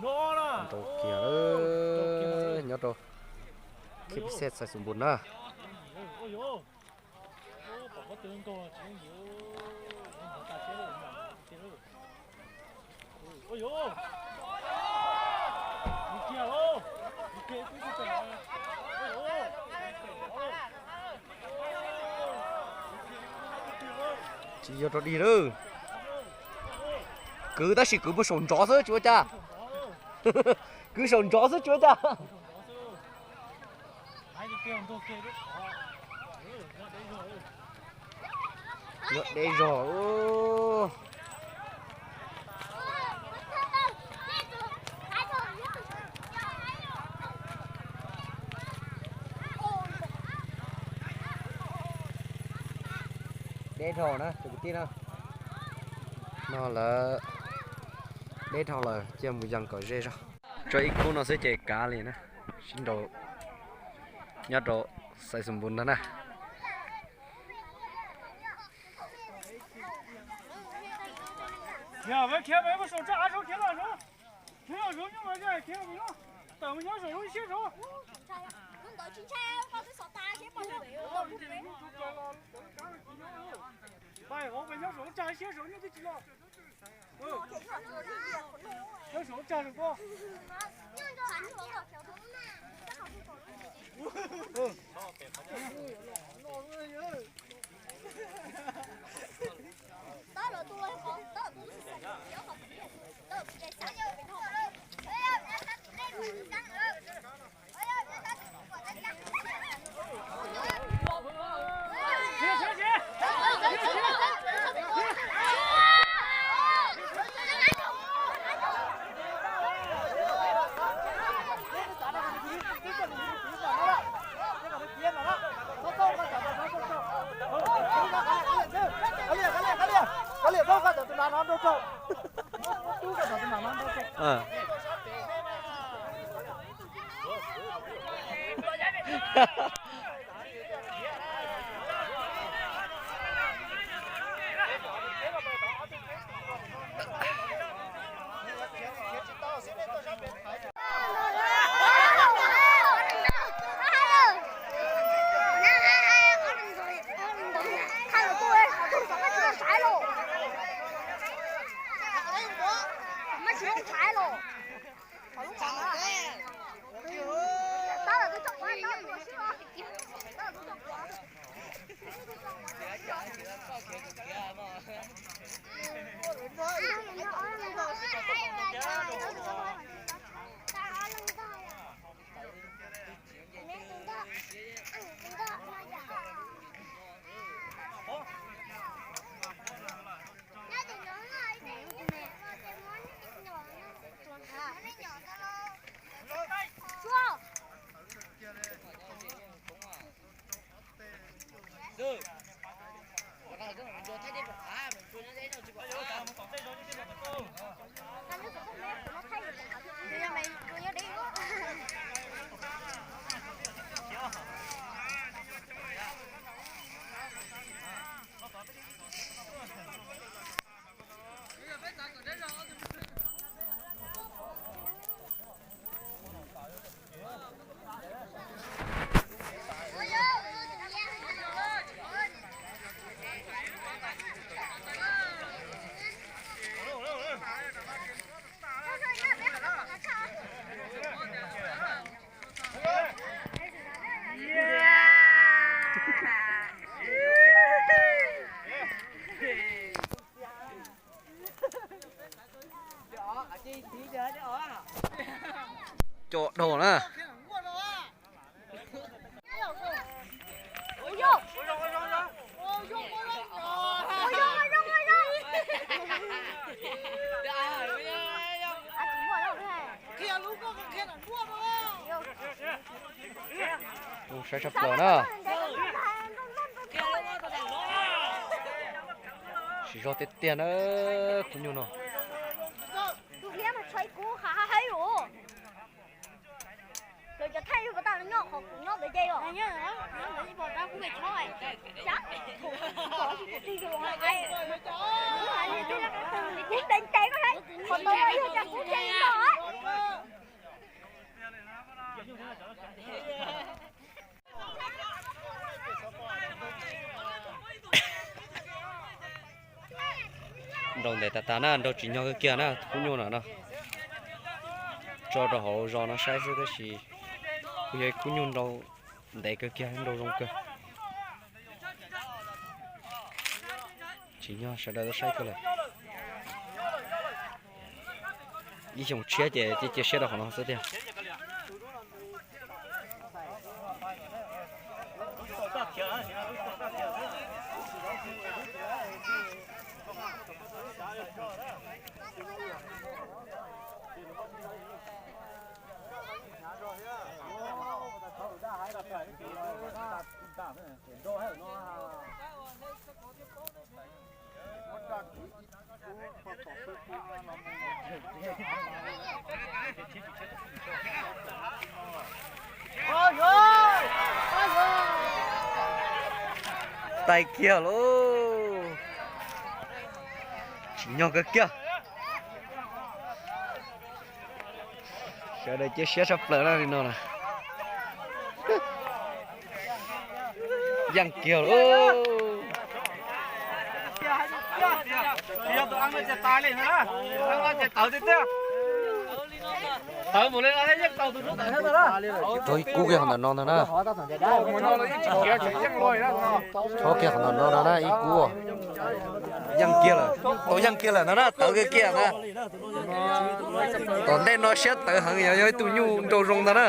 Nrau kiag nyob rau Khib Pis Xej Xais Xus Npus na. Tsis yog rau dig lawm. Kwv tab sis kwv puag saum nrov xwb tsis ua cas. Kwv saum nrov xwb tsis ua cas. Nyob deb zog. Deb dhau na tus kwv tij na. No lawv deb dhau lawm, cia mus yees kom ze zog. Tso ib khub no xwb ces kav li na. Sib nrau nyob rau Xais Xus Npus ntag na. Cov dhau na. Mus saib tshaj plaws na. Siv zog tiag tiag na, khub nyuj no. Tus liab mas tshov ib kub ha ha heev os. Lawv cov thaij yug pas tag no nyob qhov kuv nyob ntawd ces os. Nyob ntawd ib pom tab kuv pem tshov. Cas, kuv tig tus hais, kuv hais li tus, tus tig ntev ntev koj saib, qhov ntawd yog cas kuv tig no. Nrau ntev tas tas na, nrau tsis nyog kawg kiag na, khub nyuj no no. Tso rau hauv zos no saib xwb tab sis kuj yog ib khub nyuj nrau ntev kawg kiag, nrau zoo kawg. Tsis nyog sawv daws tuaj saib kawg lawm. Ib xyoos tshiab ces cia cia siab rau qhov no xwb tiag. Tag kiag lauj. Tsis nyog kawg kiag. Sawv daws cia siab tshaj plaws na li no na. Yeej kiag lauj. Rau ib kub kiag qhov ntawm no ntag na. Rau kiag qhov ntawm no no na ib kub. Yeej kiag lawm, tau yeej kiag lawm no na, tawv kiag kiag na. Tom ntej no siab tawv heev, yog yog ib tug nyuj nrau zoo ntag na.